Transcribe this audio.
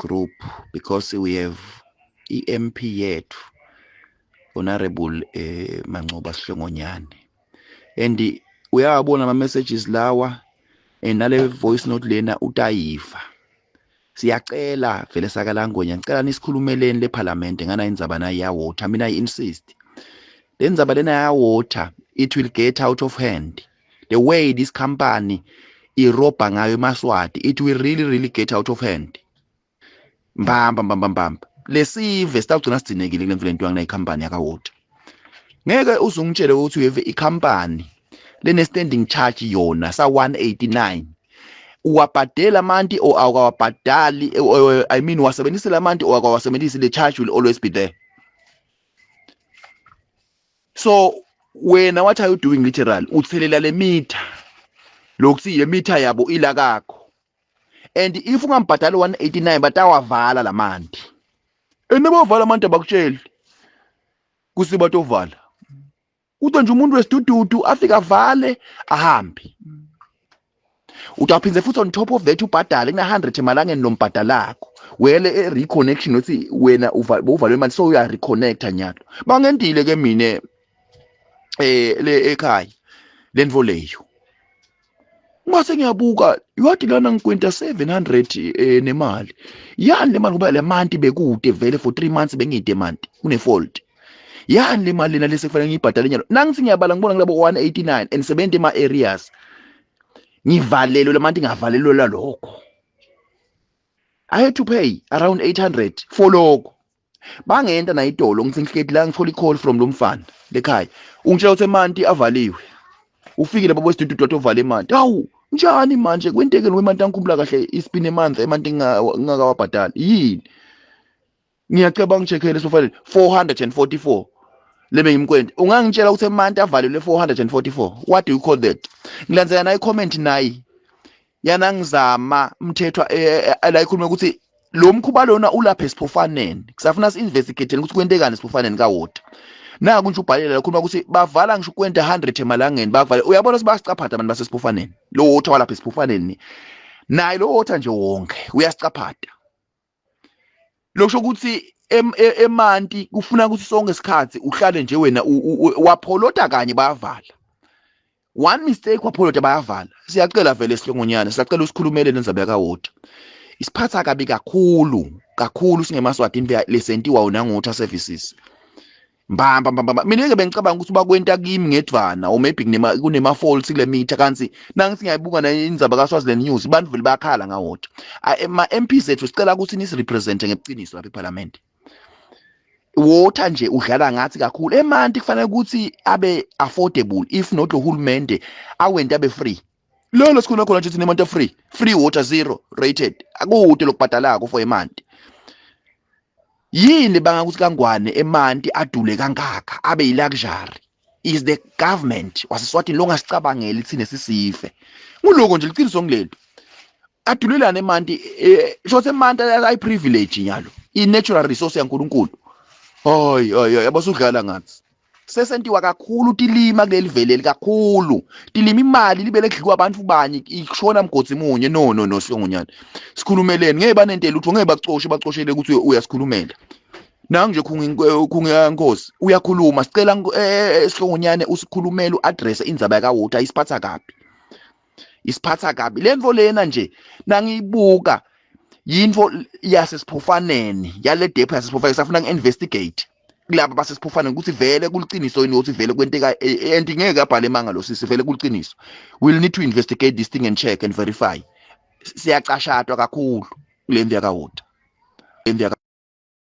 group because we have i-MP yethu Honorable Mancoba Sihlongonyane, and uyawabona ama messages lawa and nale voice note lena utayiva. Siyacela vele sakaLaNgwenya, ngicela nisikhulumeleni le parliament ngana indzaba nayi ya water. Mina I insist, le ndzaba lena ya water, it will get out of hand. The way this company irobha ngayo emaswati, it will really really get out of hand. Mbamba mbamba mbamba, lesive sitawugcina sigcinekile kule mvula entwanga ikhampani yaka water. Ngeke uzungitshele ukuthi uyeve ikhampani lene standing charge yona sa 189, uwabhadela amanti or awukawabhadali, I mean, wasebenzisela amanti or akawasebenzisi, the charge will always be there. So wena, what are you doing? Literal, uthelela le meter lokuthi le meter yabo ila kakho, and if ungambhadali 189, batawavala lamanti, and bavala amanti, abakutsheli kusi batovala. Uthi nje umuntu wesidududu afika avale ahambe. Utawuphindze futhi on top of that ubhadale kuna 100 emalangeni lombhadalakho wele reconnection, uthi wena uvalwe manje, so uya reconnecta nyalo. Bangendile ke mine le ekhaya lento leyo, ngase ngiyabuka yathi lana ngikwenta 700 nemali yani le mali, ngoba le manti bekude vele for 3 months bengide manti kune fault yani le mali lena lesekufanele ngiyibhadale nyalo. Nangithi ngiyabala, ngibona ngilabo 189 and sebenza ema areas ngivalelwe le manti, ngavalelwe lokho. I had to pay around 800 for lokho. Bangenta na idolo, ngithi ngihleti la, ngithola i-call from lo mfana lekhaya, ungitshela ukuthi emanti avaliwe, ufikile babo wesidududu, wathi ovale emanti. Hawu, njani manje? Kwentekeni wemanti? Angikhumbula kahle, it's been a month emanti ngingakawabhadali. Yini? Ngiyaceba ngi-checkele sofanele 444 lebe ngimkwente. Ungangitshela ukuthi emanti avalelwe 444? What do you call that? Ngilandzela nayi comment nayi yanangizama mthethwa la ikhuluma ukuthi lo mkhuba lona ulapha esiphofaneni, kusafuna si-investigate ukuthi kwentekani esiphofaneni ka-water. Naku nje ubhalela khuluma ukuthi bavala ngisho kwenta 100 emalangeni bavala. Uyabona ukuthi bayasicaphatha abantu basesiphofaneni, lo water walapha esiphofaneni naye, lo water nje wonke uyasicaphatha. Lokusho ukuthi emanti kufuna ukuthi sonke isikhathi uhlale nje wena wapholota kanye bayavala. One mistake, wapholota, bayavala. Siyacela vele Sihlongonyana, siyacela usikhulumele lenzaba yaka-water, isiphatha kabi kakhulu kakhulu singemaswati lesentiwa wona nge-water services. Mbamba mbamba, mina ke bengicabanga ukuthi bakwenta kimi ngedvana or maybe kunema faults kule meter, kanti nangithi ngiyayibuka na indzaba kaSwaziland News, bantu vele bayakhala nga-water. Ma MPs ethu, sicela ukuthi nisi-represent ngeqiniso lapha eParliament. Water nje udlala ngathi kakhulu. Emanti kufanele ukuthi abe affordable, if not lo hulumende awente abe free. Lo sikhuluma khona nje thina, emanti free, free water, zero rated, akude lokubhadalako for emanti. Yini banga ukuthi kangwane emanti adule kangaka, abe yi-luxury? Is the government waseSwatini longasicabangeli thine sisife? Nguloko nje liciniso ngilento adulelana emanti, shothe emanti ayi-privilege nyalo, i-natural resource yaNkulunkulu. Hayi hayi, yabasudlala ngathi sesentiwa kakhulu tilima kuleli veleli kakhulu tilima, imali libe lekudliwa abantu banye, ishona mgodi munye. No no no, Sihlongonyana, sikhulumeleni. Ngeke banentela utho, ngeke bacoshe, bacoshele ukuthi uyasikhulumela. Nangu nje khungi nkosi uyakhuluma. Sicela Sihlongonyane usikhulumele, u-address indzaba yaka-water, isiphatha kabi, isiphatha kabi lento lena nje. Nangiyibuka yintfo yasesiphofaneni, yale depot yasesiphofaneni, safuna ngi-investigate kulaba basesiphofaneni ukuthi vele kuliciniso yini ukuthi vele kwenteka and ngeke abhale emanga lo sisi, vele kuliciniso. We'll need to investigate this thing and check and verify. Siyacashatwa kakhulu kule ndlu yaka-water, le ndlu yaka.